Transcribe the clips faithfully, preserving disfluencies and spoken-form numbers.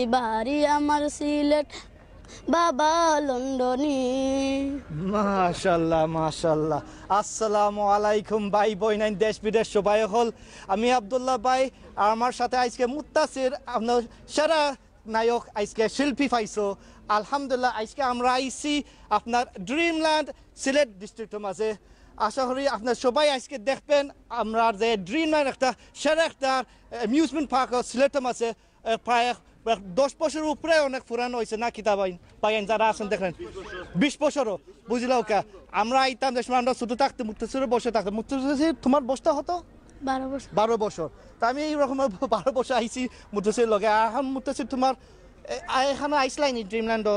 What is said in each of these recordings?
বাড়ি আমার সিলেট, বাবা লন্ডনি। মাশাআল্লাহ, মাশাআল্লাহ। আসসালামু আলাইকুম ভাই, বইনাইন, দেশ বিদেশ সবাই অকল। আমি আব্দুল্লাহ ভাই, আর আমার সাথে আইজকে মুত্তাসির, আপনার সেরা নায়ক, আইজকে শিল্পী পাইছো। আলহামদুলিল্লাহ, আইজকে আমরা আইছি আপনার ড্রিমল্যান্ড সিলেট ডিস্ট্রিক্টর মাঝে। আশা করি আপনার সবাই আইজকে দেখবেন আমরা যে ড্রিমল্যান্ড একটা সেরা একটা অ্যামিউজমেন্ট পার্ক সিলেটর মাঝে। এ, প্রায় এক, প্রায় দশ বছর উপরে অনেক পুরানো হইছে না কিতা ভাই? ভাই, যারা আছেন দেখেন, বিশ বছরও, বুঝলাও কা? আমরা আইতাম যে সময় আমরা ছোট থাকতে মুত্তাসির বসে থাকতো। মুত্তাসির, তোমার বয়সটা কত? বারো বছর। বারো বছর। তা আমি এইরকম বারো বছর আইছি মুত্তাসির লগে। আর এখন মুত্তাসির তোমার, এ, আ, এখানে আইসলাই নি ড্রিমল্যান্ডও?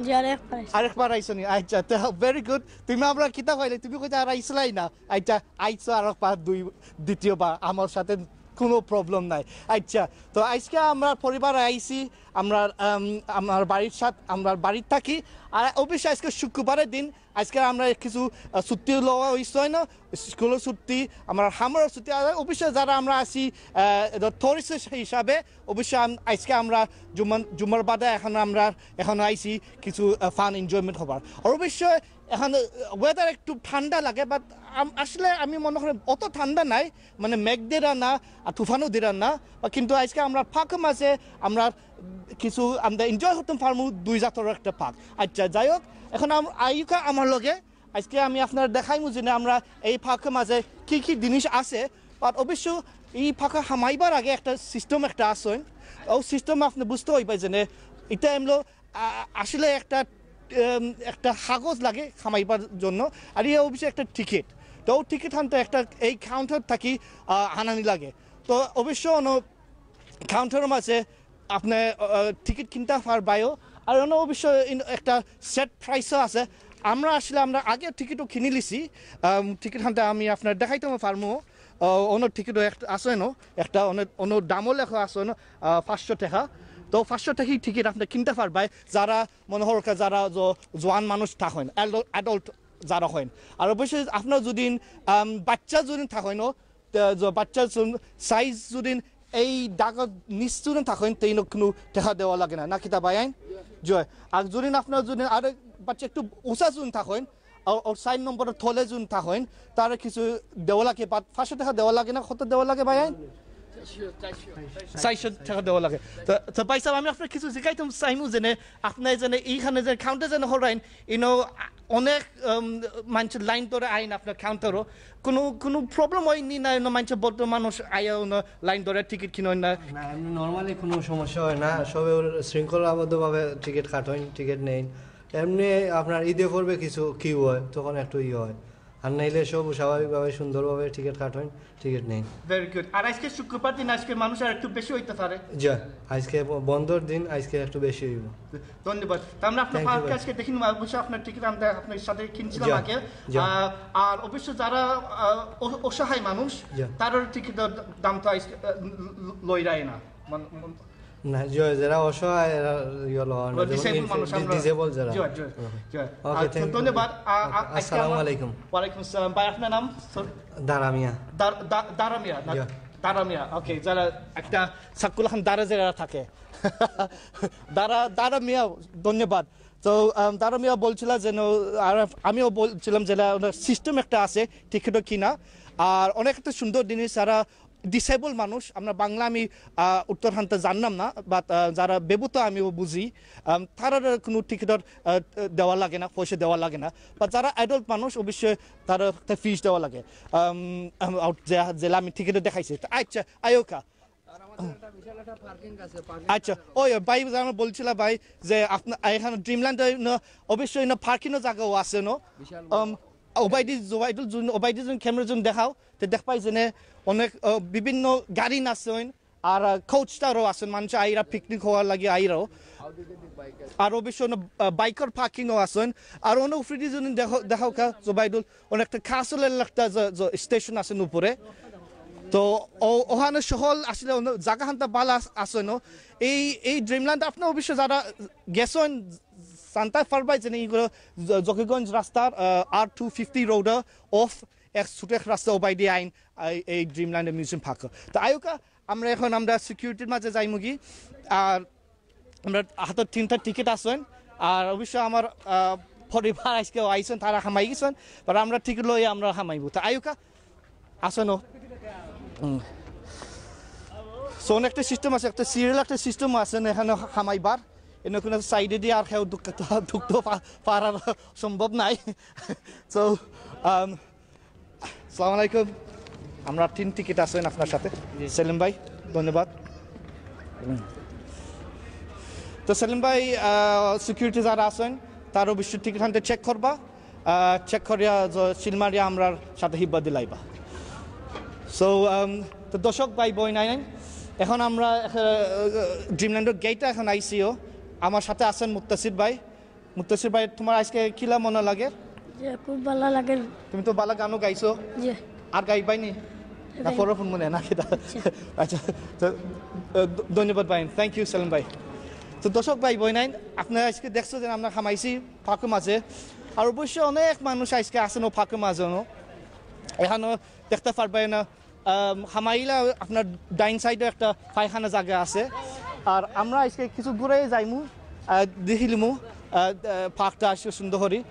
জি, আরেকবার আইছি। আরেকবার আইছো নি? আচ্ছা, তো ভেরি গুড। তুমি আমরা কিতা পাইলে? তুমি কইতে আর আইসলাই না। আচ্ছা, আইছো আরেকবার দুই, দ্বিতীয়বার আমার সাথে কোনো প্রবলেম নাই। আচ্ছা, তো আজকে আমরা পরিবার আইছি, আমরা, আম, আমার বাড়ির সাথে, আমরা বাড়ির থাকি। আর অবশ্যই আজকে শুক্রবারের দিন, আজকে আমরা কিছু, আহ, ছুটি লওয়া হইছে, হয় না? স্কুলের ছুটি, আমার হামরও ছুটি। আর অবশ্যই যারা আমরা আছি, আহ, টুরিস্ট হিসাবে, অবশ্যই আম-, আজকে আমরা জুম্মা-, জুম্মার বাদে এখন আমরা এখন আইছি কিছু, আহ, ফান এনজয়মেন্ট হবার। আর অবশ্যই এখন, আহ, ওয়েদার একটু ঠান্ডা লাগে, বাট আম-, আসলে আমি মনে করি অত ঠান্ডা নাই, মানে মেঘ দিরা না আর তুফানও দিরা না, বা কিন্তু আজকে আমরা ফাঁকে মাঝে আমরা কিছু আমরা এনজয় করতাম পারমু দুই জাতর একটা ফাঁক। আচ্ছা, যাই হোক, এখন আম-, আইউকা আমার লগে, আজকে আমি আপনার দেখাইমু যে না আমরা এই ফাঁকে মাঝে কি কি জিনিস আছে। আর অবশ্য এই ফাঁকে হামাইবার আগে একটা সিস্টেম একটা আছে, ও সিস্টেম আপনি বুঝতে হইবে যে না এটা এমলো, আ-, আসলে একটা, উম, একটা কাগজ লাগে হামাইবার জন্য, আর এই অবশ্য একটা টিকিট। তো টিকিট আনতে একটা এই কাউন্টার থাকি, আ, আনানি লাগে। তো অবশ্য অন্য কাউন্টারের মাঝে আপনি, আহ, টিকিট কিনতে পারবায়ও। আর অন্য অবশ্য ইন-, একটা সেট প্রাইসও আছে। আমরা আসলে আমরা আগে টিকিটও কিনি লিছি। আম, টিকিট হানতে আমি আপনার দেখাইতে পারমু। আহ, অন্য টিকিটও একটা আছে ন, একটা অন্য, অন্য দামও লেখা আছে ন, আহ, পাঁচশো টাকা। তো পাঁচশো টাকায় টিকিট আপনি কিনতে পারবায়, যারা মনে হয় যারা জ-, জোয়ান মানুষ থাকেন, অ্যাডাল্ট যারা হয়। আর অবশ্যই আপনার যদি, আম, বাচ্চা যদি থাকেন, তে য-, বাচ্চার সাইজ যদি এই দাগর নিচ যদি থাকেন, তেইন কোনো টাকা দেওয়া লাগে না, না কিতা ভাই আইন? জয়। আর যদি আপনার যদি আরো বাচ্চা একটু উঁচা যদি থাকেন, আর ওর সাইন নম্বরের তলে যদি থাকেন, তার কিছু দেওয়া লাগে, বাট পাঁচশো টাকা দেওয়া লাগে না, কত দেওয়া লাগে ভাই আইন? চারশো টাকা দেওয়া লাগে। তো, তো ভাই সাহেব, আমি আপনার কিছু জিকাইতাম চাইমু যে নে, আপনি যে নে, এইখানে যে কাউন্টার যে নে হরাইন, ইনো অনেক, উম, মানুষ লাইন ধরে আইন আপনার কাউন্টারও। কোনো, কোনো প্রবলেম হয়নি না, না মানুষ বলতো মানুষ আয়া না লাইন ধরে টিকিট কিনইন না? না, এমনি নরমালি কোনো সমস্যা হয় না, সবে ওর শৃঙ্খলাবদ্ধভাবে টিকিট কাটইন, টিকিট নেইন। এমনি আপনার ঈদে পড়বে কিছু কিউ হয়, তখন একটু ইয়ে হয়, আর নাইলে সব স্বাভাবিকভাবে সুন্দরভাবে টিকিট কাটইন, টিকিট নেইন। Very good. আর আজকে শুক্রবার দিন, আজকে মানুষ আর একটু বেশি হইতে পারে। জি, আজকে ব-, বন্ধর দিন, আজকে একটু বেশি হইব। ধন্যবাদ। তো আমরা আপনার Thank you, পার্কে ভাই। আজকে দেখি, অবশ্য আপনার টিকিট আনতে আপনার সাথে কিনছিলাম জি, আগে। জি। আহ, আর অবশ্য যারা, আহ, অ-, অসহায় মানুষ, জি। তারার টিকিটের দাম তো আজকে, আহ, ল-, ল-, লইরাই না। মান-, মান-, না, জি, যারা অসহায়, এরা ইয়ে লওয়া না, ও, যেমন ডিসেবল ইনফে-, মানুষ ডি-, আমরা। ডিসেবল যারা। জি, জি, হুম। জি। ওকে, আর thank you, ধন্যবাদ। ভাই। আ-, আ-, ওকে, আজকে আসসালামু আমার আলাইকুম। ওয়ালাইকুম আসসালাম। ভাই, আপনার নাম? Sir? দারামিয়া। দার-, দা-, দারামিয়া, না? জি। দারামিয়া, ওকে, যারা একটা সাকুল খান দারা যারা থাকে। দারা, দারামিয়া, ধন্যবাদ। তো, আম, দারামিয়া বলছিল যে, ন-, আর আমিও বলছিলাম যে, না, ওনার সিস্টেম একটা আছে, টিকিটও কিনা। আর অনেক একটা সুন্দর জিনিস, যারা ডিসেবল মানুষ, আমরা বাংলা আমি, আহ, উত্তর হানতে জানলাম না, বাট, আহ, যারা বেবুতো আমিও বুঝি, আম, তারা কোনো টিকিটর, আহ, দেওয়া লাগে না, পয়সা দেওয়া লাগে না। বাট যারা অ্যাডাল্ট মানুষ, অবশ্যই তারা একটা ফিস দেওয়া লাগে। আম, আম, আউট যে, যেলা আমি টিকিটে দেখাইছি। তো আচ্ছা, আয়োকা। আর আমাদের একটা বিশাল একটা পার্কিং আছে, পার্কিং আচ্ছা, আছে। ওই ভাই, যে আমার বলছিল ভাই যে আপনার এখানে ড্রিমল্যান্ড, অবশ্যই না পার্কিংও জায়গাও আছে, নো? বিশাল আম, বড়। ওবায়দি, জোবাইদুল জুন, ওবায়দি জুন ক্যামেরা জুন দেখাও, তে দেখ পাই যে নে অনেক, আহ, বিভিন্ন গাড়ি আছেন, আর, আহ, কোচ কারও আছেন, মানুষ আইরা পিকনিক হওয়ার লাগি আইরাও। আর অবশ্য অন্য, আহ, বাইকার পার্কিংও আছেন। আর অন্য উফরিদি জুন দেখো, দেখাও কা, জোবাইদুল, অনেক একটা ক্যাসলের একটা যে, যে স্টেশন আছেন উপরে। তো ও-, ওখানে সহল আসলে অন্য জায়গা হান্তা বালা আস-, আছে না। এই, এই ড্রিমল্যান্ড আপনার অবশ্য যারা গেছেন, জানতে পারবাই যে এইগুলো জ-, জকিগঞ্জ রাস্তার, আহ, আর টু ফিফটি রোড অফ এক ছোট এক রাস্তা ওবায়দি আইন, এই, এই ড্রিমল্যান্ড মিউজিয়াম পার্ক। তো আয়োকা, আমরা এখন আমরা সিকিউরিটির মাঝে যাইমুগি। আর আমরা হাতত তিনটা টিকিট আছইন। আর অবশ্য আমার, আহ, পরিবার আইজকে আইছইন, তারা হামাই গেছইন, but আমরা টিকিট লই, আমরা হামাইবো। তো আউক্কা, আছইন। So, অনেক একটা সিস্টেম আছে, একটা সিরিয়াল একটা সিস্টেম আছে না, এখানো হামাইবার। এনে কোনো সাইডে দিয়া আর কেউ ঢুকতে, ঢুকতে পা-, পারার সম্ভব নাই। So, um, আসসালামু আলাইকুম। আমরা তিন টিকিট আছইন আপনার সাথে। জি। সেলিম ভাই, ধন্যবাদ। তো সেলিম ভাই, আহ, সিকিউরিটি যারা আছইন, তারা অবশ্যই টিকিট হানতে চেক করবা। আহ, চেক করিয়া য-, সিল মারিয়া আমরার সাথে হিব্বা দিলাইবা। So, um, তো দর্শক ভাই বইনাইন, এখন আমরা, আহ, ড্রিমল্যান্ডর গেইটে এখন আইছিও। আমার সাথে আছইন মুত্তাসির ভাই। মুত্তাসির ভাই, তুমার আইজকে কিলা মনো লাগে? জি, খুব ভালা লাগে। তুমি তো ভালা গানও গাইছো। জি। আর গাইবায়নি? না, গাই। পরে ফোন মনে না কিতা? আচ্ছা। আচ্ছা, তো, আহ, ধ-, ধন্যবাদ ভাই। Thank you, সেলিম ভাই। তো দর্শক ভাই বইনাইন, আপনারা আইজকে দেখছো যে আমরা হামাইছি পার্কর মাঝে। আর অবশ্য অনেক মানুষ আইজকে আছইন অউ পার্কর মাঝে। এখানো দেখতা পারবায় না, আম, হামাইলা আপনার ডাইন সাইডে একটা পায়খানা জাগা আছে। আর আমরা আইজকে কিছু ঘুরে যাইমু, আহ, দেখিলিমু, আহ, আহ, পার্কটা আসে সুন্দর করি।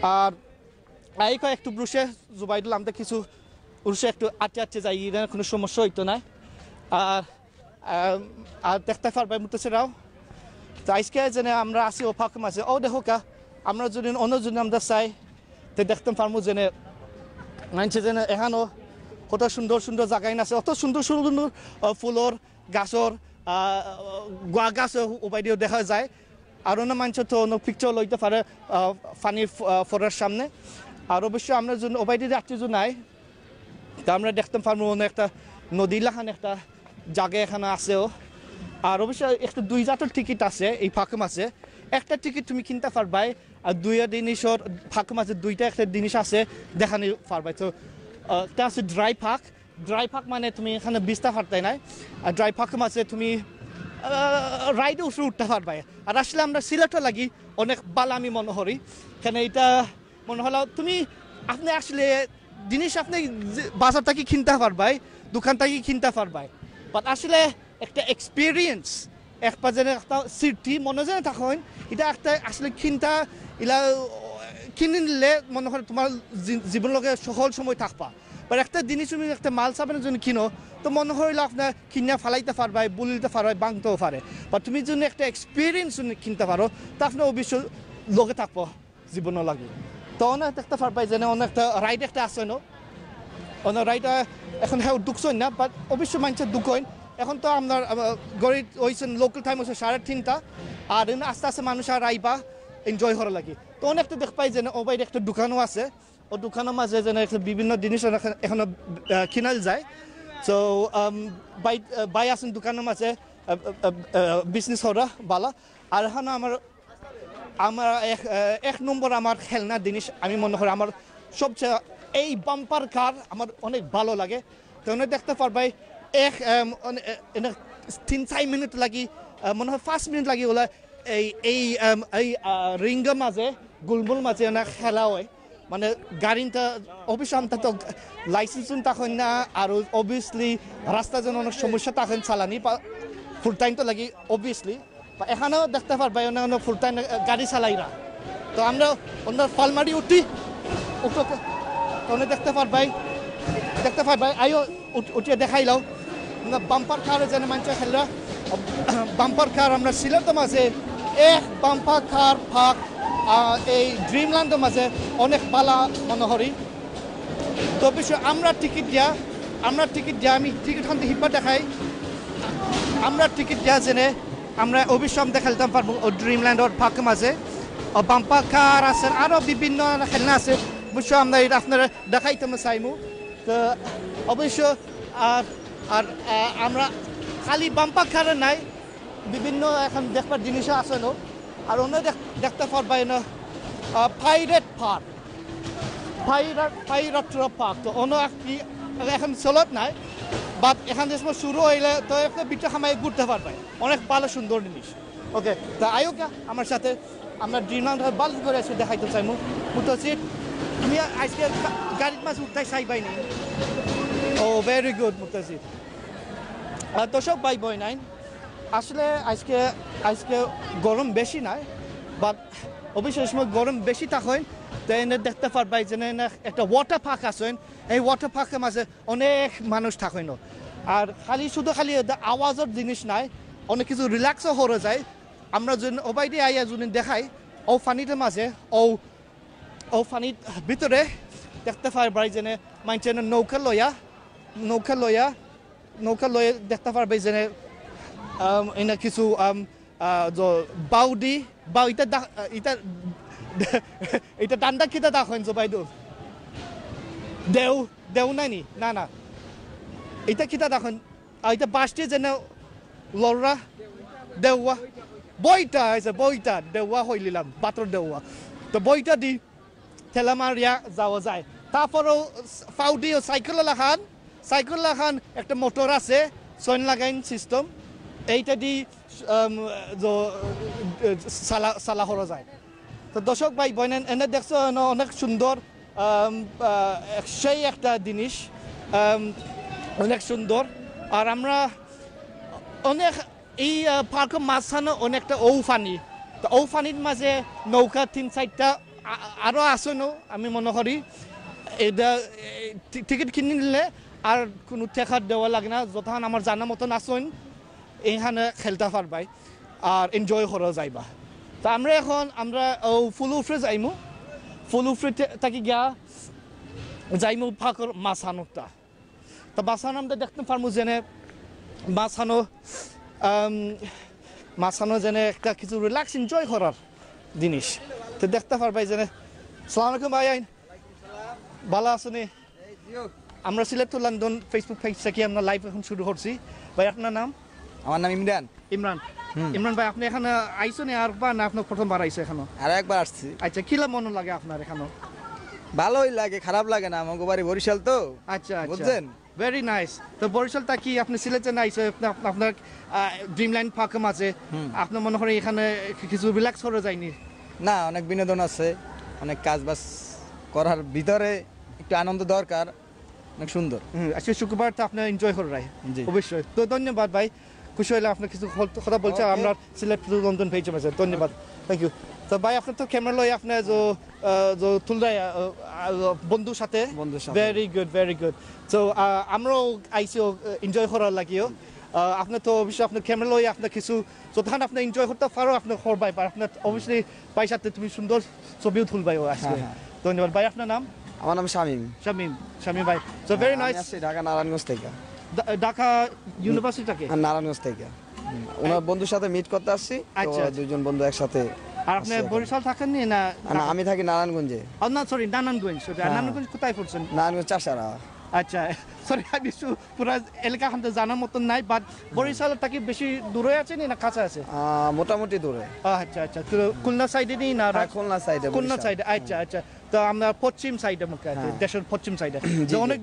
আর আইকো একটু ব্রুশে জুবাইদুল আমতে কিছু উরুশে একটু আটে আটে যাই, এর কোনো সমস্যা অইতো নায়। আর, আম, আর দেখতা পারবায় মুত্তাসিররাও। তো আইজকে যেনে আমরা আছি অউ পার্কর মাঝে, অউ দেখউক্কা, আমরা যদি অন্য যদি আমরা চাই, তে দেখতাম পারমু যেনে মানষে যেনে এখানো কত সুন্দর সুন্দর জাগাইন আছে, অত সুন্দর সুন্দর, আহ, ফুলর, গাছর, আহ, গুয়া গাছ উবাইদিও দেখা যায়। আর অন্য মানষে তো অন্য পিকচার লইতা পারে, আহ, পানির ফ-, আহ, ফোয়ারার সামনে। আর অবশ্য আমরা যদি উবাইদি যাত্রী যদি নাই, তে আমরা দেখতাম পারমু অন্য একটা নদী লাখান একটা জাগা এখানো আছেও। আর অবশ্য একটা দুই জাতর টিকিট আছে এই পার্কর মাঝে। একটা টিকিট তুমি কিনতা পারবায়, আর দুইটা জিনিসর পার্কর মাঝে দুইটা একটা জিনিস আছে দেখানি পারবায়। তো, আহ, একটা আছে ড্রাই পার্ক। ড্রাই পার্ক মানে তুমি এখানো ভিজতা পারতায় নায়, আর ড্রাই পার্কর মাঝে তুমি, আহ, রাইডে উফরে উঠতা পারবায়। আর আসলে আমরা সিলেটর লাগি অনেক ভালা আমি মনো করি, কেনে ইটা মনো অইলো তুমি, আপনে আসলে জিনিস আপনে যে বাজার থাকি কিনতা পারবায়, দোকান থাকি কিনতা পারবায়, but আসলে একটা এক্সপিরিয়েন্স, একবার যেন একটা স্মৃতি মনো যেন থাকইন, ইটা একটা আসলে কিনতা, ইলা কিনিলে মনো অয় তুমার জী-, জীবনর লগে সকল সময় থাকবা। But একটা জিনিস তুমি একটা মাল সাবান যদি কিনো, তো মনো অইলো আপনার কিনা ফালাইতা পারবায়, বুলিতা পারবায়, ভাংতেও পারে। But তুমি যদি একটা এক্সপিরিয়েন্স কিনতা পারো, তে আপনার অবশ্য লগে থাকবো জীবনর লাগি। তো অনেক দেখতা পারবায় যেনে অনেক একটা রাইড একটা আছে ন, অনেক রাইড, আহ, এখন হ্যাঁ ঢুকছইন না, but অবশ্য মানষে ঢুকইন। এখন তো আপনার, আহ, ঘড়ি অইছে, লোকাল টাইম অইছে সাড়ে তিনটা, আর এমনে আস্তে আস্তে মানুষ আর আইবা এনজয় করার লাগি। তো অনেক তো দেখবায় যেনে অউ বাইরে একটা দোকানও আছে, অউ দোকানর মাঝে যেনে একটা বিভিন্ন জিনিস এখন, এখন, আহ, কিনা যায়। So, um, ভাই, আহ, ভাই আছইন দোকানর মাঝে, আহ, আহ, আহ, বিজনেস করা ভালা। আর এখন আমার আমার এক, আহ, এক নম্বর আমার খেলনা জিনিস, আমি মনো করি আমার সবচেয়ে এই বাম্পার কার আমার অনেক ভালা লাগে। তো অনে দেখতা পারবায় এক, আম, অনে-, এ-, এনে তিন চাইর মিনিট লাগি, আহ, মনো অয় পাঁচ মিনিট লাগি অলা এই, এই, আম, এই, আহ, রিংর মাঝে, গুলমুলর মাঝে অনে খেলা অয়। মানে গাড়িটা অবশ্য আমরার তো লাইসেন্স থাকইন না, আর অবভিয়াসলি রাস্তাত যেন অনেক সমস্যা থাকইন চালানি, বা ফুল টাইম তো লাগি অবভিয়াসলি। বা এখানো দেখতা পারবায় অনে অনে ফুল টাইম, আহ, গাড়ি চালাইরা। তো আমরা অনে ফাল মারি উঠি, উঠো, তো অনে দেখতা পারবায়, দেখতা পারবায়, আইও উঠ-, উঠিয়া দেখাইলাও। আমরা বাম্পার কার যেনে মানষে খেলরা, বাম্পার কার আমরা সিলেটর মাঝে এক বাম্পার কার পার্ক, আহ, এই ড্রিমল্যান্ডর মাঝে অনেক ভালা মনো করি। তো অবশ্য আমরা টিকিট দিয়া, আমরা টিকিট দিয়া, আমি টিকিট হানতে হিব্বা দেখাই। আমরা টিকিট দিয়া যেনে আমরা অবশ্য আমরা খেলতাম পারমু অউ ড্রিমল্যান্ডর পার্কর মাঝে। অউ বাম্পার কার আছে, আরো বিভিন্ন খেলনা আছে। অবশ্য আমরা ইটা আপনারে দেখাইতাম চাইমু। তো অবশ্য আর, আর, আহ, আমরা খালি বাম্পার কার নায়, বিভিন্ন এখন দেখবার জিনিসও আছে ন। আর অনে দেখ-, দেখতা পারবায় অনে, uh, pirate park, pirate, pirate park. তো অনে আর কি এখন চলত নাই, but এখান যে সময় শুরু অইলে তো একটা ভিতরে হামাই ঘুরতা পারবায়, অনেক ভালা সুন্দর জিনিস। ওকে, তো আইওক্কা আমার সাথে, আমরা ড্রিমল্যান্ড ভালা করি আজকে দেখাইতাম চাইমু। মুত্তাসির, তুমি আজকে গা-, গাড়ির মাঝে উঠতায় চাইবায়নি? Oh, very good, মুত্তাসির। আহ, দর্শক ভাই বইনাইন, আসলে আজকে, আজকে গরম বেশি নাই, বাট অবশ্যই সময় গরম বেশি থাকইন। তো এনে দেখতে পারবাই যে এনে একটা ওয়াটার পার্ক আছে, এই ওয়াটার পার্কের মাঝে অনেক মানুষ থাকইন। আর খালি, শুধু খালি এটা আওয়াজের জিনিস নাই, অনেক কিছু রিল্যাক্সও করা যায়। আমরা যদি ওবায়দি আইয়া যদি দেখাই, ও পানিটার মাঝে, ও, ও পানির ভিতরে দেখতে পারবাই যে মানষে নৌকা লইয়া, নৌকা লইয়া, নৌকা লইয়া দেখতে পারবাই যে আম, এনে কিছু আম, আহ, জ-, বাউডি, বা ইটা দা-, ইটা, ইটা ডান্ডা কিতা দা কইন জোবাইদুর? দেউ, দেউ নানি? না, না। ইটা কিতা দা কইন? আর ইটা বাঁশটি যেন লড়রা, দেউয়া। বইটা, এই যে বইটা, দেউয়া হইলিলাম, বাতর দেউয়া। তো বইটা দি ঠেলা মারিয়া যাওয়া যায়। তারপরেও ফাউডি ও সাইকেল লাখান, সাইকেল লাখান একটা মোটর আছে, সৈন লাগাইন সিস্টেম। এইটা দি, আম, জ-, সালা, সালা করা যায়। তো দর্শক ভাই বোন, এনে দেখছো, এনে অনেক সুন্দর, আম, আহ, এক-, সেই একটা জিনিস, আম, অনেক সুন্দর। আর আমরা অনেক এই, আহ, পার্কর মাঝখানো অনেকটা ঔ পানি। তো ঔ পানির মাঝে নৌকা তিন চাইরটা আ-, আরো আছে ন, আমি মনে করি। এটা, এ, টি-, টিকিট কিনি নিলে আর কোনো টেকা দেওয়া লাগে না, যতক্ষণ আমার জানা মতন আছইন, এইখানে খেলতা পারবাই আর এনজয় করা যাইবা। তো আমরা এখন, আমরা ও ফুল উপরে যাইমু, ফুল উপরে থে-, থাকি গিয়া যাইমু পার্কর মাঝখানোটা। তো মাঝখানো আমরা দেখতে পারমু যেনে মাঝখানো, আম, মাঝখানো যেনে একটা কিছু রিল্যাক্স এনজয় করার জিনিস। তো দেখতে পারবাই যেনে, সালাম আলাইকুম ভাই আইন, ভালো আছো নি? আমরা Sylhet to London Facebook page থাকি আমরা লাইভ এখন শুরু করছি। ভাই, আপনার নাম? আমার নাম ইমরান। ইমরান। হুম। ইমরান ভাই, আপনি এখানে আইছেন আর বা না, আপনার প্রথমবার আইছে এখানো? আর একবার আসছি। আচ্ছা, কিলা মনে লাগে আপনার এখানো? ভালোই লাগে, খারাপ লাগে না। আমার বাড়ি বরিশাল তো। আচ্ছা, আচ্ছা। বুঝছেন? Very nice. তো বরিশাল থাকি আপনি সিলেটে না আইছে, আপনি, আপনি, আপনার, আহ, ড্রিমল্যান্ড পার্কের মাঝে, হুম। আপনি মনে করেন এখানে কিছু রিল্যাক্স করা যায়নি? না, অনেক বিনোদন আছে, অনেক কাজ বাজ করার ভিতরে একটু আনন্দ দরকার। অনেক সুন্দর। হুম, আজকে শুক্রবার তো আপনি এনজয় কররায়। জি। অবশ্যই। তো ধন্যবাদ ভাই, খুশি হইলাম আপনার কিছু হল-, কথা বলছে। ওকে। আমরা সিলেট টু লন্ডন পেজে আছে। ধন্যবাদ। ওকে। Thank you. তো ভাই, আপনার তো ক্যামেরা লই, আপনি যে, আহ, যে তুলরায়, আহ, আহ, বন্ধুর সাথে। বন্ধুর সাথে। Very good, very good. তো, আহ, আমরাও আইছি, আহ, এনজয় করার লাগিও। আহ, আপনি তো অবশ্যই আপনার ক্যামেরা লই, আপনার কিছু যতক্ষণ আপনি এনজয় করতে পারো, আপনি করবাই, বা আপনার অবশ্যই ভাইর সাথে তুমি সুন্দর ছবিও তুলবাই ও আজকে। হ্যাঁ, হ্যাঁ। ধন্যবাদ ভাই, আপনার নাম? আমার নাম শামীম। শামীম, শামীম ভাই। So, very হ্যাঁ, আমি nice। আসছি ঢাকা নারায়ণগঞ্জ থেকে। ঢা-, ঢাকা ইউনিভার্সিটি থেকে? আর নারায়ণগঞ্জ থেকে। হুম, ওনার বন্ধুর সাথে মিট করতে আসছি, তো আচ্ছা, আচ্ছা। দুইজন বন্ধু একসাথে আর আপনি আসছি এখন। বরিশাল থাকেননি না? না, আমি থাকি নারায়ণগঞ্জে। ও, না, সরি, নারায়ণগঞ্জ। সরি, আর হ্যাঁ। নারায়ণগঞ্জ কোথায় পড়ছেন? নারায়ণগঞ্জ চাষারা। আচ্ছা, সরি, আমি একটু পুরা এলাকা খানতে জানার মতন নাই, but বরিশাল থাকি বেশি দূরে আছে নি না কাছে আছে? আহ, মোটামুটি দূরে। আচ্ছা, আচ্ছা। তো খুলনা সাইডে নি না? হ্যাঁ, খুলনা সাইডে, খুলনা বরিশাল। সাইডে, আচ্ছা, হ্যাঁ। আচ্ছা। তো আমরা পশ্চিম সাইডে মুখে আছি, হ্যাঁ। দেশের পশ্চিম সাইডে। জি, তো জি। অনেক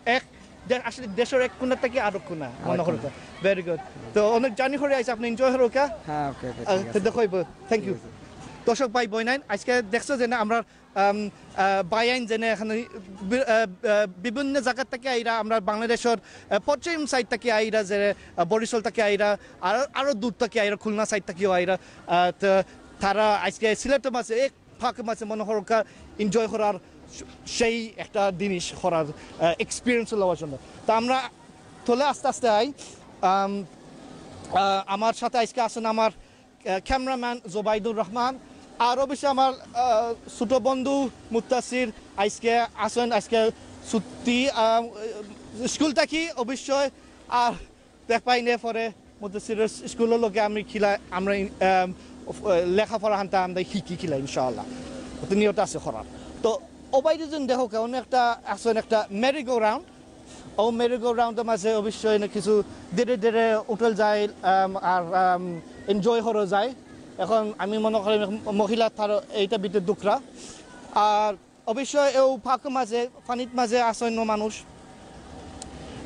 এক দে-, আসলে দেশের এক কোণা থাকি আরো কোণা, মনে আরো করতে। কোণা। Very good. তো অনেক জার্নি করে আইছে, আপনি এনজয় করো কা? হ্যাঁ, ওকে, ওকে, আহ, ঠিক তো আছে। দেখো, থ্যাংক ইউ। ঠিক আছে। দর্শক ভাই বোন আইন, আজকে দেখছো যে না আমরা আম, আহ, ভাই আইন যেনে এখানে বি-, আহ, আহ, বিভিন্ন জায়গা থাকি আইরা, আমরা বাংলাদেশের, আহ, পশ্চিম সাইড থাকি আইরা, যে, আহ, বরিশাল থাকি আইরা, আর আরো দূর থাকি আইরা, খুলনা সাইড থাকিও আইরা। আহ, তো তারা আজকে সিলেটের মাঝে এক ফাঁকে মাঝে মনে করো এনজয় করার স-, সেই একটা জিনিস করার, আহ, এক্সপিরিয়েন্স লওয়ার জন্য। তো আমরা চলে আস্তে আস্তে আই। আম, আহ, আমার সাথে আজকে আছেন আমার আহ, ক্যামেরাম্যান জোবাইদুর রহমান, আর অবশ্যই আমার, আহ, ছোট বন্ধু মুত্তাসির আজকে আছেন, আজকে ছুটি, আহ, স্কুল থাকি অবশ্যই। আর দেখ পাই নে পরে মুত্তাসিরের স্কুলের লগে আমি খিলা, আমরা, আহ, লেখাপড়া হানতা আমরা শিখি খিলা ইনশাআল্লাহ। তো নিয়ত আছে করার। তো ওবায়দি যেন দেখো কে, অনেক একটা আছেন একটা মেরি গো রাউন্ড, ও মেরি গো রাউন্ডের মাঝে অবশ্যই না কিছু ধীরে ধীরে উঠল যায়, আম, আর, আম, এনজয় করা যায়। এখন আমি মনে করি মহিলা তার এইটা ভিতরে দুকরা। আর অবশ্যই এও ফাঁক মাঝে, পানির মাঝে আসন্ন মানুষ,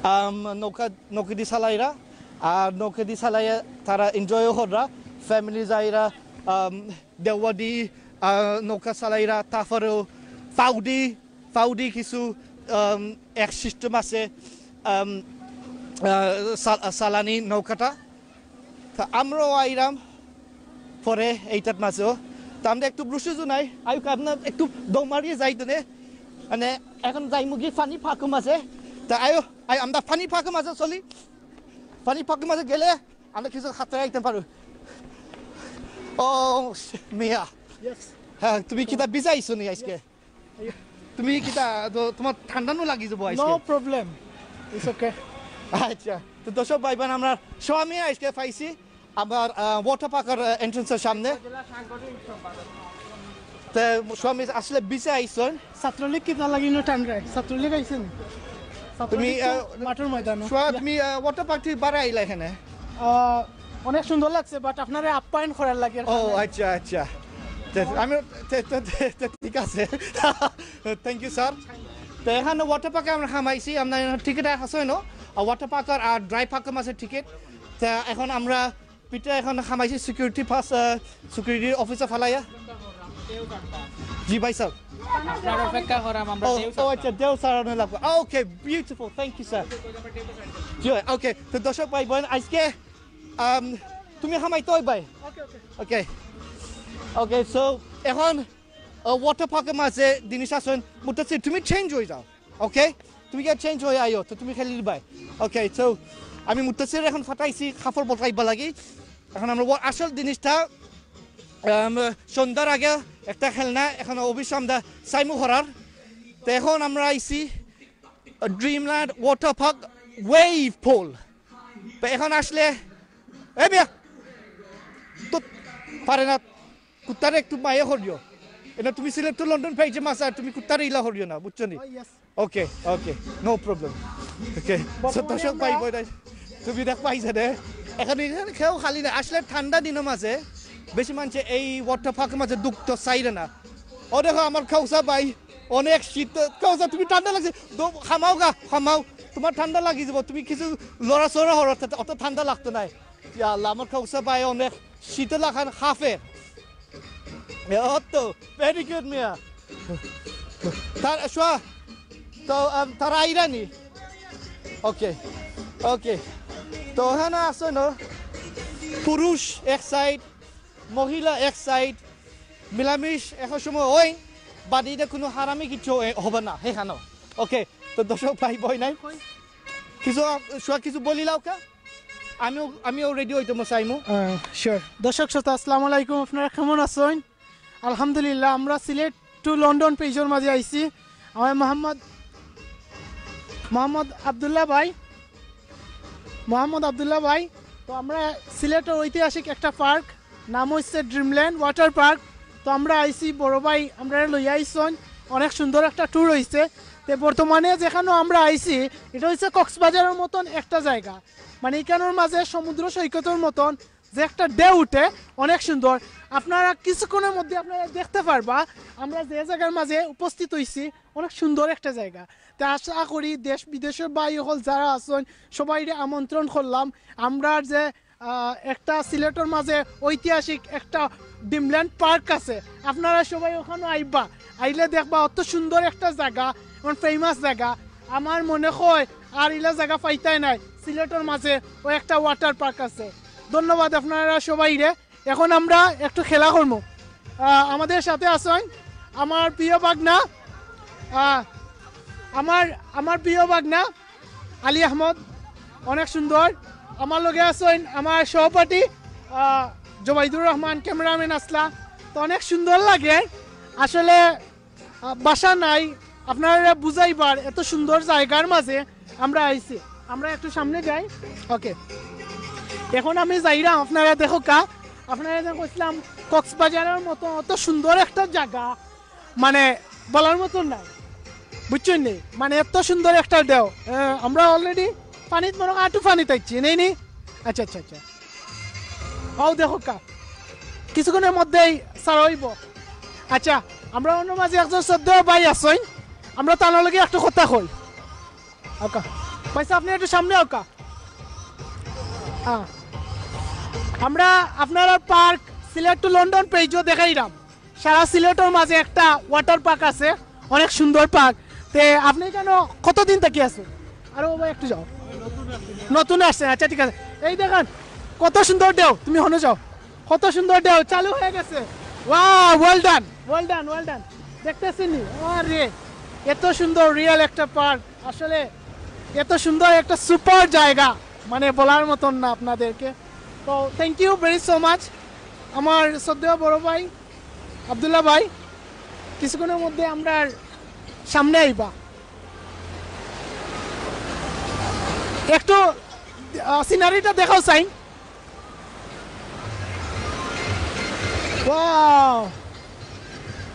আম, নৌকা, নৌকা দি চালাইরা, আর নৌকা দি চালাইয়া তারা এনজয়ও কররা, ফ্যামিলি যাইরা, আম, দেওয়া দি, আহ, নৌকা চালাইরা, তারপরেও ফাউডি, ফাউডি কিছু, আম, এক সিস্টেম আছে, আম, আহ, চাল-, চালানি নৌকাটা। তা আমরাও আইরাম পরে এইটার মাঝেও। তা আমরা একটু ব্রুশে নাই, আয়ুক আমরা একটু দৌড় মারিয়ে যাই তো নে। মানে এখন যাইমুগি পানি পার্কর মাঝে। তা আয়ো, আয় আমরা পানি পার্কর মাঝে চলি। পানি পার্কর মাঝে গেলে আমরা কিছু হাতে আইতে পারো। ও মিয়া, হ্যাঁ, তুমি কিতা ভিজা আইছো নি আজকে? তুমি কিতা তো তোমার ঠান্ডা নু লাগি যাবো আজকে। No problem. It's okay. আচ্ছা, তো দর্শক ভাই বোন, আমরা স্বামী আজকে পাইছি আমার ওয়াটার পার্কর এন্ট্রান্সের সামনে। তে স্বামী আসলে ভিজা আইছন। ছাত্রলীগ কিতা লাগি না টানরায়? ছাত্রলীগ আইছে নি? ছাত্রলীগ তুমি, তো আহ, মাঠের ময়দানো। সোয়া, তুমি ওয়াটার পার্ক থেকে বারে আইলা এখানে? আহ, অনেক সুন্দর লাগছে, বাট আপনারে আপ্যায়ন করার লাগি আর ও কি। আচ্ছা আচ্ছা। তে আমি তে- তে- তে- তে- ঠিক আছে। Thank you sir. তো এখানে ওয়াটার পার্কে আমরা হামাইছি, আমরা টিকিট আছে না? আর ওয়াটার পার্ক আর ড্রাই পার্কের মাঝে টিকিট। তা এখন আমরা পিঠে এখন হামাইছি সিকিউরিটি পাস, সিকিউরিটি অফিসার ফালাইয়া। জি ভাই স্যার। আপনার অপেক্ষা করাম আমরা ও দেউ ও আচ্ছা, দেও স্যার আমি লাগবো। ওকে, বিউটিফুল, থ্যাংক ইউ স্যার। জি ওকে। তো দর্শক ভাই বোন, আজকে আম, তুমি হামাইতে ওই ভাই। ওকে ওকে। ওকে সো এখন ওয়াটার পার্কের মাঝে জিনিস আছন, মুতাসির তুমি চেঞ্জ হয়ে যাও। ওকে, তুমি কি চেঞ্জ হয়ে আইও, তো তুমি খেলি ভাই। ওকে, সো আমি মুতাসির এখন ফাটাইছি কাপড় বদলাইবা লাগি। এখন আমরা ওয়া- আসল জিনিসটা আম, সন্ধ্যার আগে একটা খেলনা এখন অফিস আমরা সাইমু করার। তো এখন আমরা আইছি ড্রিমল্যান্ড ওয়াটার পার্ক ওয়েভ পুল। তো এখন আসলে এ মিয়া তো পারে না, কুত্তারে একটু মায়া করিও। এটা তুমি সিলেট টু লন্ডন পেজে মাছ আর তুমি কুত্তারে ইলা করিও না, বুঝছো নি? ওকে ওকে, নো প্রবলেম। ওকে, সো দর্শক ভাই বোন, তুমি দেখ পাইছে রে, এখন এখানে কেউ খালি না। আসলে ঠান্ডা দিনের মাঝে বেশি মানুষে এই ওয়াটার পার্কের মাঝে ঢুকতে চাইরে না। ও দেখো আমার খাউসা ভাই, অনেক শীত। খাউসা তুমি ঠান্ডা লাগছে, দো- হামাও গা, হামাও, তোমার ঠান্ডা লাগি যাব। তুমি কিছু লড়াচড়া হওয়ার অত ঠান্ডা লাগতো নাই। ইয়া আল্লাহ, আমার খাউসা ভাই অনেক শীতে লাখান হাফে। অত ভেরি গুড মিয়া। তার সোয়া তো আম, তারা আইরানি। ওকে ওকে। তো ওখানে আছে না, পুরুষ এক সাইড, মহিলা এক সাইড, মিলামিশ এখন সময় ওই বাদে এটা কোনো হারামি কিছু এ, হবে না সেখানেও। ওকে, তো দর্শক ভাই বোন নাই কিছু আ, সোয়া কিছু বলিলাও কা? আমিও আমিও রেডি হইতে চাইমু। শিওর। দর্শক শ্রোতা, আসসালামু আলাইকুম। আপনারা কেমন আছেন? আলহামদুলিল্লাহ, আমরা সিলেট টু লন্ডন পেজর মাঝে আইছি। আমার মোহাম্মদ মোহাম্মদ আব্দুল্লাহ ভাই, মোহাম্মদ আব্দুল্লাহ ভাই। তো আমরা সিলেটের ঐতিহাসিক একটা পার্ক, নাম হচ্ছে ড্রিমল্যান্ড ওয়াটার পার্ক। তো আমরা আইছি, বড় ভাই আমরা লইয়া আইছন, অনেক সুন্দর একটা ট্যুর হইছে। তো বর্তমানে যেখানে আমরা আইছি, এটা হচ্ছে কক্সবাজারের মতন একটা জায়গা, মানে এখানোর মাঝে সমুদ্র সৈকতের মতন যে একটা ঢেউ উঠে, অনেক সুন্দর। আপনারা কিছুক্ষণের মধ্যে আপনারা দেখতে পারবা আমরা যে জায়গার মাঝে উপস্থিত হইছি, অনেক সুন্দর একটা জায়গা। তা আশা করি দেশ বিদেশের ভাই হল যারা আছেন সবাইরে আমন্ত্রণ করলাম। আমরা যে আহ, একটা সিলেটের মাঝে ঐতিহাসিক একটা ড্রিমল্যান্ড পার্ক আছে, আপনারা সবাই ওখানে আইবা, আইলে দেখবা অত সুন্দর একটা জায়গা, এবং ফেমাস জায়গা। আমার মনে হয় আর ইলা জায়গা পাইতাই নাই, সিলেটের মাঝে ওই একটা ওয়াটার পার্ক আছে। ধন্যবাদ আপনারা সবাইরে। এখন আমরা একটু খেলা করবো। আহ, আমাদের সাথে আছেন আমার প্রিয় ভাগনা, আহ, আমার আমার প্রিয় ভাগনা আলী আহমদ, অনেক সুন্দর। আমার লগে আছেন আমার সহপাঠী আহ, জোবাইদুর রহমান, ক্যামেরাম্যান আসলা। তো অনেক সুন্দর লাগে আসলে, আহ, ভাষা নাই আপনারা বুঝাইবার, এত সুন্দর জায়গার মাঝে আমরা আইছি। আমরা একটু সামনে যাই। ওকে, এখন আমি যাইরাম, আপনারা দেখো কা, আপনারা যে কইছিলাম কক্সবাজারের মতো অত সুন্দর একটা জায়গা, মানে বলার মতন নাই, বুঝছেন নি? মানে এত সুন্দর একটা ঢেউ। আহ, আমরা অলরেডি পানিত মনে হয় আটু পানিত আইছি, নেই নি? আচ্ছা আচ্ছা আচ্ছা, ও দেখো কা, কিছুক্ষণের মধ্যেই সারা হইব। আচ্ছা, আমরা অন্য মাঝে একজন শ্রদ্ধেয় ভাই আছইন, আমরা তার লগে একটু কথা কই। ওকা, পয়সা আপনি একটু সামনে ওকা। হ্যাঁ, আমরা আপনারা পার্ক সিলেট টু লন্ডন পেজও দেখাইলাম। সারা সিলেটের মাঝে একটা ওয়াটার পার্ক আছে, অনেক সুন্দর পার্ক। তে আপনি কেন কতদিন থাকি আছেন? আরে বাবা একটু যাও, নতুন আসছেন। আচ্ছা ঠিক আছে, এই দেখেন কত সুন্দর ঢেউ, তুমি হনো যাও, কত সুন্দর ঢেউ চালু হয়ে গেছে। Wow, well done, well done, well done। দেখতেছেন নি? আরে, এত সুন্দর রিয়েল একটা পার্ক, আসলে এত সুন্দর একটা সুপার জায়গা, মানে বলার মতন না আপনাদেরকে। তো thank you very so much আমার শ্রদ্ধেয় বড় ভাই আব্দুল্লাহ ভাই। কিছুক্ষণের মধ্যে আমরা সামনে আইবা, একটু সিনারিটা দেখাও চাই। ওয়াও,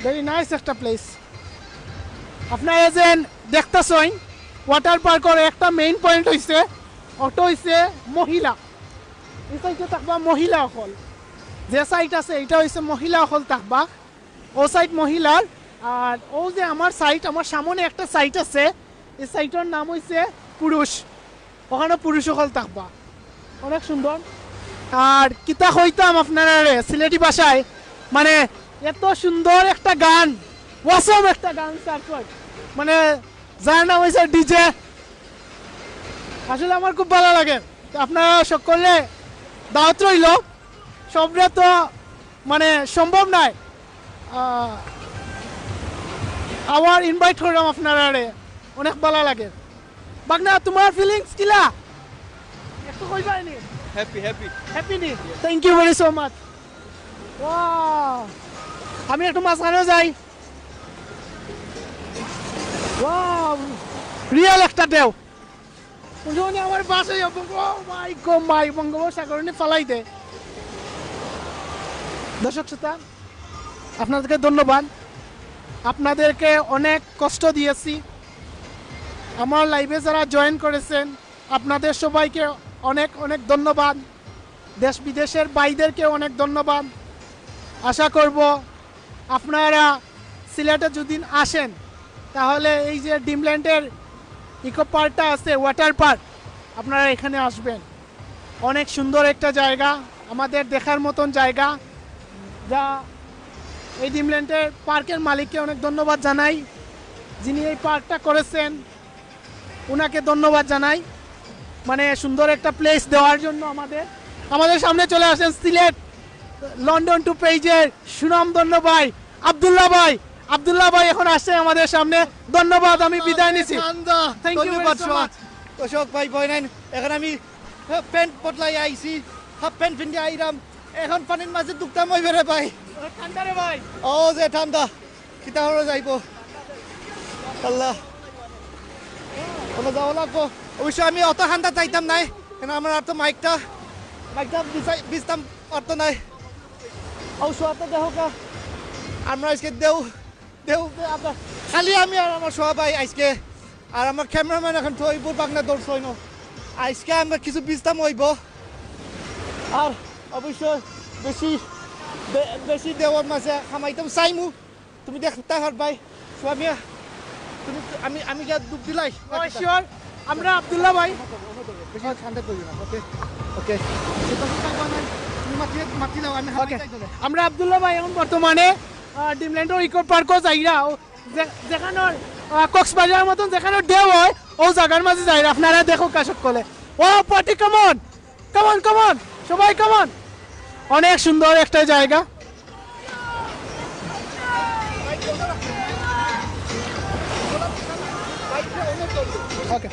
ভেরি নাইস একটা প্লেস। আপনারা যেন দেখতেছইন, ওয়াটার পার্কর একটা মেইন পয়েন্ট হইছে, ওটা হইছে মহিলা। এই সাইডে থাকবা মহিলা অকল, যে সাইড আছে এটা হইছে মহিলা অকল থাকবা, ও সাইড মহিলার। আর ও যে আমার সাইড, আমার সামনে একটা সাইড আছে, এই সাইডর নাম হইছে পুরুষ, ওখানে পুরুষ অকল থাকবা। অনেক সুন্দর। আর কিতা কইতাম আপনারারে সিলেটি ভাষায়, মানে এত সুন্দর একটা গান, অসম একটা গান, তারপর মানে যার নাম হইছে ডিজে। আসলে আমার খুব ভালো লাগে। তো আপনারা সকলে দাওয়াত রইল, সবরে তো মানে সম্ভব নয়, আহ, আবার ইনভাইট করলাম আপনারারে, অনেক ভালো লাগে। বাগনা, তোমার ফিলিংস কিলা? একটু কইবায় নি? Happy, happy. হ্যাপি নি? Thank you very so much. Wow, আমি একটু মাঝখানেও যাই। ওয়াও, রিয়েল একটা ঢেউ। উনি আমার বাসায় বঙ্গ, ও মাই গো মাই, বঙ্গোপসাগরে ফালাই দে। দর্শক শ্রোতা, আপনাদেরকে ধন্যবাদ। আপনাদেরকে অনেক কষ্ট দিয়েছি। আমার লাইভে যারা জয়েন করেছেন, আপনাদের সবাইকে অনেক অনেক ধন্যবাদ। দেশ বিদেশের ভাইদেরকে অনেক ধন্যবাদ। আশা করব আপনারা সিলেটে যদি আসেন, তাহলে এই যে ড্রিমল্যান্ডের ইকো পার্কটা আছে, ওয়াটার পার্ক, আপনারা এখানে আসবেন। অনেক সুন্দর একটা জায়গা, আমাদের দেখার মতন জায়গা, যা এই ড্রিমল্যান্ডের পার্কের মালিককে অনেক ধন্যবাদ জানাই, যিনি এই পার্কটা করেছেন, ওনাকে ধন্যবাদ জানাই, মানে সুন্দর একটা প্লেস দেওয়ার জন্য আমাদের। আমাদের সামনে চলে আসেন সিলেট লন্ডন টু পেজের সুনামধন্য ভাই আব্দুল্লাহ ভাই। আব্দুল্লাহ ভাই এখন আসছে আমাদের সামনে। ধন্যবাদ, আমি বিদায় নিছি। ঠান্ডা। Thank you very ধন্যবাদ so সব much। দর্শক ভাই বইনাইন, এখন আমি প্যান্ট বদলাই আইছি, হাফ প্যান্ট পিন্দি আইরাম, এখন পানির মাঝে দুকতাম অইবে রে ভাই। ও, ঠান্ডা রে ভাই। ও যে ঠান্ডা, কিতা হলো যাইবো? আল্লাহ, কোনো যাওয়া লাগবো। অবশ্য আমি অত ঠান্ডা চাইতাম নাই, কেন আমার আর তো মাইকটা, মাইকটা বিছাই-, বিছতাম পারতো নাই। ও সোয়াতে দেখো কা, আমরা আজকে দেও, দেও, দে-, আমরা, খালি আমি আর আমার সোয়া ভাই আজকে, আর আমার ক্যামেরাম্যান এখন তো ওই বুড় বাগনা দৌড় সইন। আজকে আমরা কিছু বিছতাম অইবো, আর অবশ্য বেশি, বে-, বেশি দেওয়ার মাঝে খামাইতাম চাইমু। তুমি দেখ, তাহার ভাই, সোয়া মিয়া, তুমি, আমি, আমি গিয়া ডুব দিলাই। ও, শিওর। আমরা আব্দুল্লাহ ভাই। বেশি ঠান্ডা করিও না, ওকে? ওকে। তুমি মাতি, মাতি দাও, আমি ওকে। হামাই যাই চলে। আমরা আব্দুল্লাহ ভাই এখন বর্তমানে, আহ, ড্রিমল্যান্ডর ইকো পার্কও যাইরা, ও যে-, যেখানোর, আহ, কক্সবাজারের মতন যেখানোর ঢেউ হয়, ও জায়গার মাঝে যাইরা, আপনারা দেখো কা সকলে। ও, party, come on, come on, come on, সবাই come on। অনেক সুন্দর একটা জায়গা। ওকে,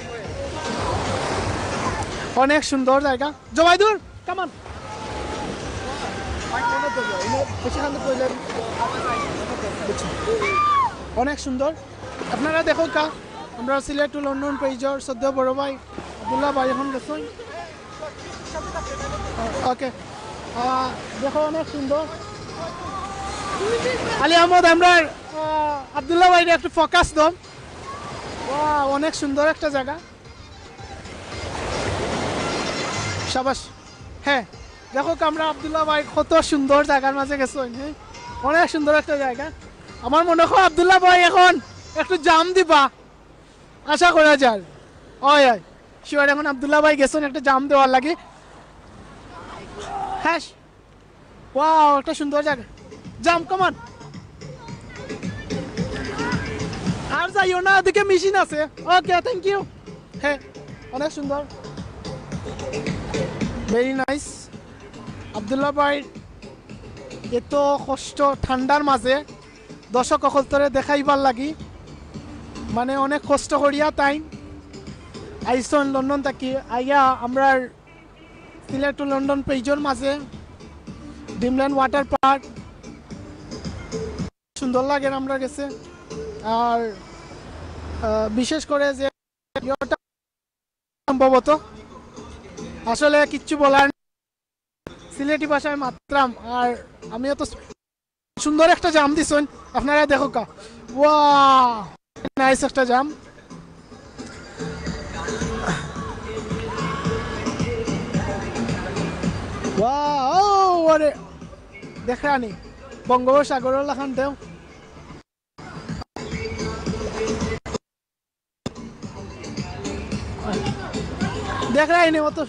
অনেক সুন্দর জায়গা। জবাইদুর, come on। অনেক সুন্দর। আপনারা দেখো কা, আমরা সিলেট টু লন্ডন পেজর সদ্য বড় ভাই আব্দুল্লাহ ভাই এখন গেছইন। ওকে, আহ, দেখো অনেক সুন্দর। আলী আহমদ, আমরা, আহ, আব্দুল্লাহ ভাইরে একটু ফোকাস দাও। ওয়াও, অনেক সুন্দর একটা জায়গা। সাবাস। হ্যাঁ, দেখো আমরা আব্দুল্লাহ ভাই কত সুন্দর জায়গার মাঝে গেছইন, হ্যাঁ, অনেক সুন্দর একটা জায়গা। আমার মনে হয় আব্দুল্লাহ ভাই এখন একটু জাম দিবা, আশা করা যায়। ওই, ওই, শিওর এখন আব্দুল্লাহ ভাই গেছইন একটা জাম দেওয়ার লাগি। হ্যাঁ, ওয়াও, একটা সুন্দর জায়গা। জাম, come on। আর যাইও না, ওদিকে মেশিন আছে। ওকে, thank you। হ্যাঁ, অনেক সুন্দর। Very nice. আব্দুল্লাহ ভাই এত কষ্ট ঠান্ডার মাঝে দর্শক অকলতরে দেখাইবার লাগি, মানে অনেক কষ্ট করিয়া তাইন আইছইন লন্ডন থাকি। আইয়া আমরার সিলেট টু লন্ডন পেজর মাঝে ড্রিমল্যান্ড ওয়াটার পার্ক সুন্দর লাগের আমরার গেছে। আর আহ, বিশেষ করে যে ইয়েটা সম্ভবত আসলে কিচ্ছু বলার নেই। সিলেটি ভাষায় মাতরাম। আর আমি এত সুন্দর একটা জাম দিছইন, আপনারা দেখউক্কা। ওয়া, নাইস একটা জাম। ওয়া, ও, আরে, দেখরানি বঙ্গোপসাগরর লাখান ঢেউ। দেখরানি অত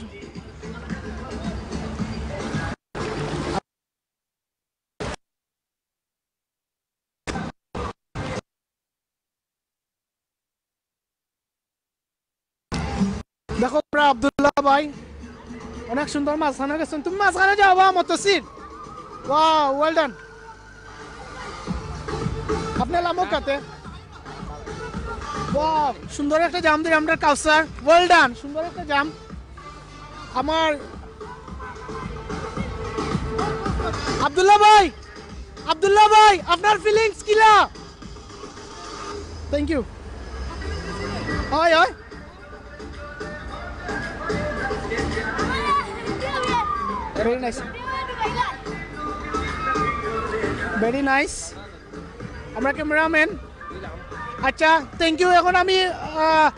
দেখো, আমরা আব্দুল্লাহ ভাই অনেক সুন্দর মাঝখানো গেছইন। তুমি মাঝখানো যাও বা, মতসির। Wow, well done. আপনি লামো কাতে। ওয়াও, সুন্দর একটা জাম দিলাম আমরা কাউসার। ওয়েল ডান, সুন্দর একটা জাম। আমার আব্দুল্লাহ ভাই, আব্দুল্লাহ ভাই, আপনার ফিলিংস কিলা? Thank you. হয়, হয়। Very nice. Very nice. আমরা ক্যামেরাম্যান। আচ্ছা, থ্যাংক ইউ। এখন আমি, আহ,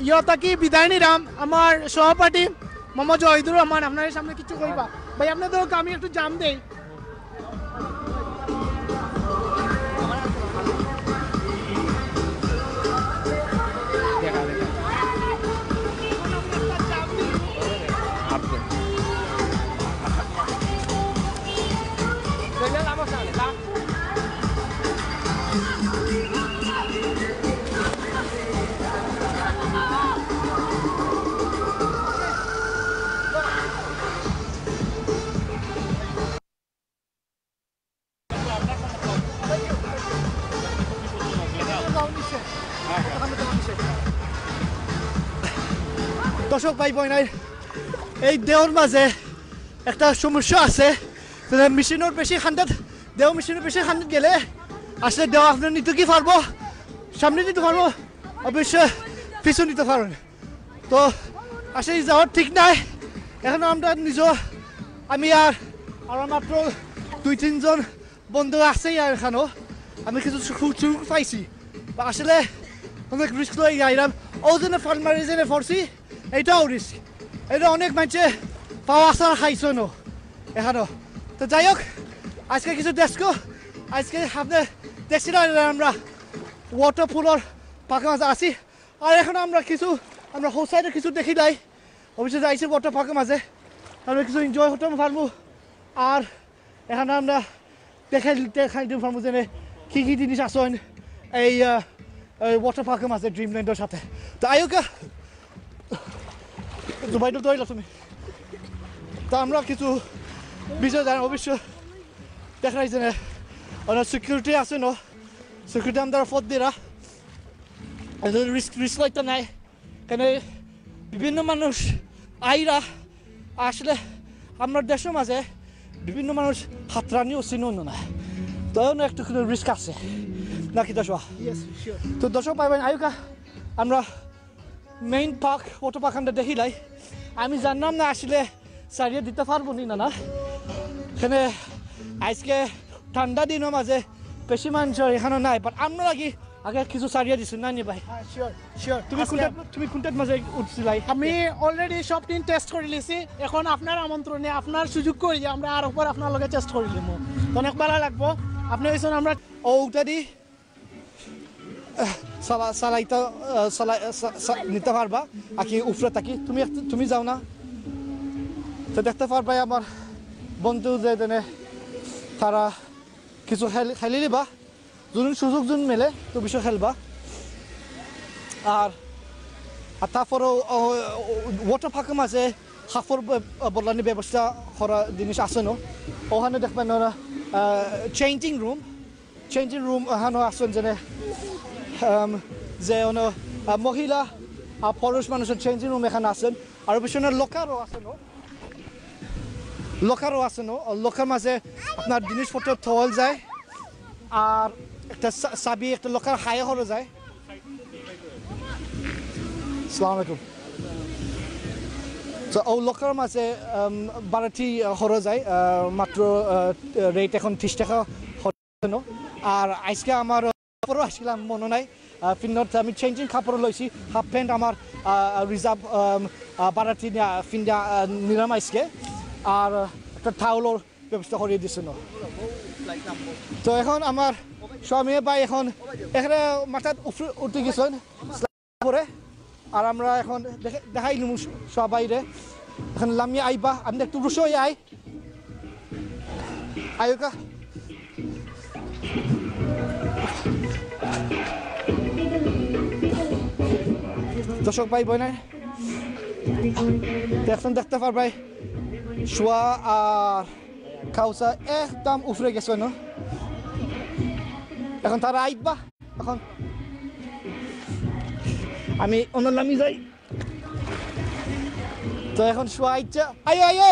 ইয়ো থাকি বিদায় নিলাম। আমার সহপাঠী মোহাম্মদ জহিদুর রহমান আপনাদের সামনে কিছু কইবা। ভাই, আপনাদের আমি একটু জাম দেই। দর্শক ভাই বইনাই, এই ঢেউর মাঝে একটা সমস্যা আছে। মেশিনর বেশি খান্দাত, ঢেউ মেশিনর বেশি খান্দাত গেলে আসলে ঢেউ আপনি নিতে কি পারবো, সামনে নিতে পারবো, অবশ্য পিছু নিতে পারবেন। তো আসলে যাওয়ার ঠিক নাই। এখন আমরা নিজ, আমি আর, আর মাত্র দুই তিনজন বন্ধু আছেই আর এখানো। আমি কিছু সু-, সুযোগ পাইছি। বা আসলে অনেক রিস্ক লই আইলাম। ও যেন ফাল মারি যেন পড়ছি, এটাও রিস্ক। এটা অনেক মানুষে পাওয়া আসার খাইছো না এখানো। তো যাই হোক, আজকে কিছু দেখছো, আজকে আপনি দেখছি না আমরা ওয়াটার পুলর পাকা মাঝে আছি। আর এখন আমরা কিছু, আমরা হোল সাইডে কিছু দেখি নাই, অবশ্যই যাইছি ওয়াটার পার্কের মাঝে, আমরা কিছু এনজয় করতে পারবো। আর এখানো আমরা দেখাই, দেখাই দিতে পারবো যে কি কি জিনিস আছে এই, আহ, এই ওয়াটার পার্কের মাঝে ড্রিমল্যান্ডর সাথে। তো আইউক্কা, জুবাইদুল তো অইলা তুমি। তা আমরা কিছু বিষয় জানি অবশ্য দেখাই যে অনেক সিকিউরিটি আছে না, সিকিউরিটি আমরা ফোর্থ দিরা, রিস্ক, রিস্ক লইতে নাই। কেনে বিভিন্ন মানুষ আইরা, আসলে আমরার দেশর মাঝে বিভিন্ন মানুষ হাতরানিও চিনইন না, তো অনো একটু কোনো রিস্ক আছে নাকি দর্শক? Yes, sure. তো দর্শক ভাই বইন, আইউক্কা আমরা মেইন পার্ক, ওয়াটার পার্ক আমরা দেখিলাই। আমি জানলাম না আসলে সারিয়ে দিতে পারবো নি না, না। এখানে আজকে ঠান্ডা দিনর মাঝে বেশি মানুষ এখানো নাই, বাট আমরা লাগি আগে কিছু সারিয়ে দিছি না নি ভাই? হ্যাঁ, শিওর, শিওর। তুমি আজকে কোনটা, তুমি কোনটার মাঝে উঠছিলাই? আমি অলরেডি সব টিন টেস্ট করে লিছি। এখন আপনার আমন্ত্রণে, আপনার সুযোগ করি যে আমরা আর একবার আপনার লগে টেস্ট করে নিব। তো অনেক ভালো লাগবো। আপনি হইছেন আমরা ও উঠা দি, আহ, চালা-, চালাইতে, আহ, চালা-, আহ, চা-, চা-, নিতে পারবা। আর কি উপরে থাকি, তুমি একটু, তুমি যাও না। তো দেখতে পারবাই আমার বন্ধু যে দেনে তারা কিছু খেল-, খেলি নিবা। যদি সুযোগ যদি মেলে, তো বিষয় খেলবা। আর, আর তারপরেও, ও, ও, ওয়াটার পার্কের মাঝে কাপড় ব-, বদলানি ব্যবস্থা করা জিনিস আছে ন। ওখানো দেখবেন ওরা, আহ, চেঞ্জিং রুম, চেঞ্জিং রুম ওখানো আছেন যেনে, আম, যে ওনো, আহ, মহিলা আর পুরুষ মানুষের চেঞ্জিং রুম এখানো আছেন। আর পিছনে লকারও আছে ন, লকারও আছে ন। লকার মাঝে আপনার জিনিসপত্র থওয়া যায়। আর একটা চা-, চাবি একটা লকার হায়া করা যায়। আসসালামু আলাইকুম। তো ও লকার মাঝে, আম, বারোটি, আহ, করা যায়, আহ, মাত্র, আহ, রেট এখন ত্রিশ টাকা হলো। আর আজকে আমার পরও আসছিলাম মনে নাই, আহ, ফিন্নত আমি চেঞ্জিং কাপড় লইছি, হাফ প্যান্ট আমার, আহ, রিজার্ভ, আম, আহ, বারোটি নিয়া-, ফিন্দা, আহ, নিলাম আজকে। আর, আহ, একটা টাওলর ব্যবস্থা করিয়া দিছে ন। তো এখন আমার স্বামী ভাই এখন এখানে মাথাত উপরে উঠি গেছেন পরে, আর আমরা এখন দেখে-, দেখাই নিমু স-, সবাইরে। এখন লামিয়া আইবা, আমি একটু রুশো আই, আয়োকা। দর্শক ভাই বোনে, তো এখন দেখতে পারবাই শোয়া আর কাউসা একদম উপরে গেছে ন। এখন তারা আইবা, এখন আমি অন্য লামি যাই। তো এখন শোয়া আইচ্ছা, আইও, আইও।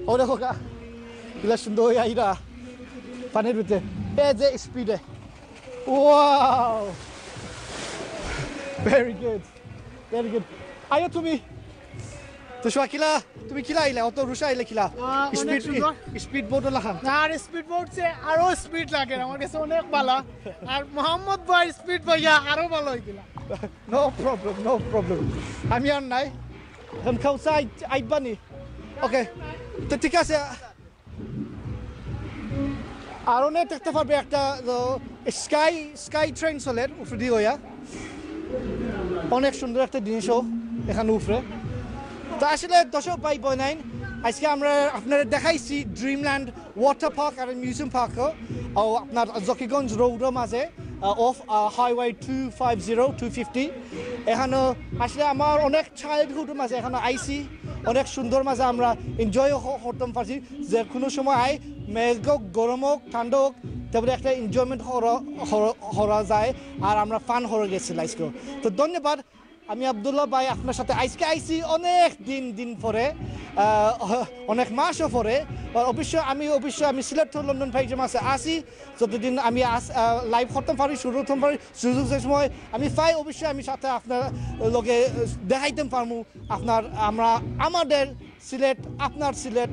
ও দেখো কা, ইলা সুন্দর হয়ে আইরা পানির ভিতরে। এ যে স্পিডে, wow, very good, very good. আইও তুমি। তো শোয়া কিলা, তুমি কিলা আইলা? অত রুশা আইলে কিলা? আহ, অনেক স্পিড, সুন্দর। স্পিড বোট লাখান। না, আর স্পিড বোট সে আরো স্পিড লাগে, আমার কাছে অনেক ভালো। আর মোহাম্মদ ভাই স্পিড ভাইয়া আরো ভালো হয়ে গেল। No problem, no problem. আমি আর নাই। এখন কাউসা আই-, আইবানি। ওকে, তো ঠিক আছে। আর অনেক দেখতে পারবে একটা, তো, স্কাই, স্কাই ট্রেন চলের উপরেদি হইয়া। অনেক সুন্দর একটা জিনিসও এখানে উপরে। তো আসলে দর্শক ভাই বোনাইন, আজকে আমরা আপনারা দেখাইছি ড্রিমল্যান্ড ওয়াটার পার্ক আর মিউজিয়াম পার্কও, ও আপনার জকিগঞ্জ রোডের মাঝে, uh, of, uh, highway two five zero, two fifty. এখানে আসলে আমার অনেক চাইল্ডহুড মাঝে এখানে আইছি, অনেক সুন্দর মাঝে আমরা এনজয় করতাম পারছি। যে কোনো সময় আই, মেঘ হোক, গরম হোক, ঠান্ডা হোক, তারপরে একটা এনজয়মেন্ট করা যায় আর আমরা ফান হয়ে গেছি লাইফকে। তো ধন্যবাদ। আমি আব্দুল্লাহ ভাই আপনার সাথে আজকে আইছি অনেক দিন, দিন পরে, আহ, অনেক মাসও পরে। আর অবশ্যই আমি, অবশ্যই আমি সিলেট to লন্ডন পেজের মাঝে আছি। যতদিন আমি আস-, আহ, লাইভ করতাম পারি, শুরু করতাম পারি, সুযোগ যে সময় আমি পাই, অবশ্যই আমি সাথে আপনার লগে দেখাইতাম পারমু। আপনার, আমরা, আমাদের সিলেট, আপনার সিলেট,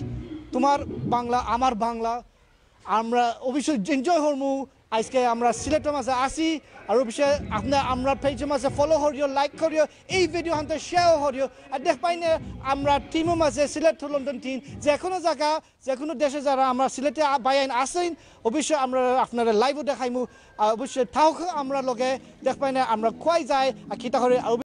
তোমার বাংলা, আমার বাংলা, আমরা অবশ্যই এনজয় করমু। আজকে আমরা সিলেটের মাঝে আছি, আর অবশ্যই আপনার, আমরা পেজের মাঝে ফলো করিও, লাইক করিও, এই ভিডিও হানতে শেয়ার করিও। আর দেখবায় না আমরা টিমের মাঝে সিলেট to লন্ডন টিম, যে কোনো জায়গা, যে কোনো দেশে যারা আমরা সিলেটে আ-, বাইয়াইন আছেন, অবশ্যই আমরা আপনারা লাইভও দেখাইমু। আর অবশ্যই থাক আমরা লগে, দেখবায় না আমরা কই যাই আর কিতা করি। আর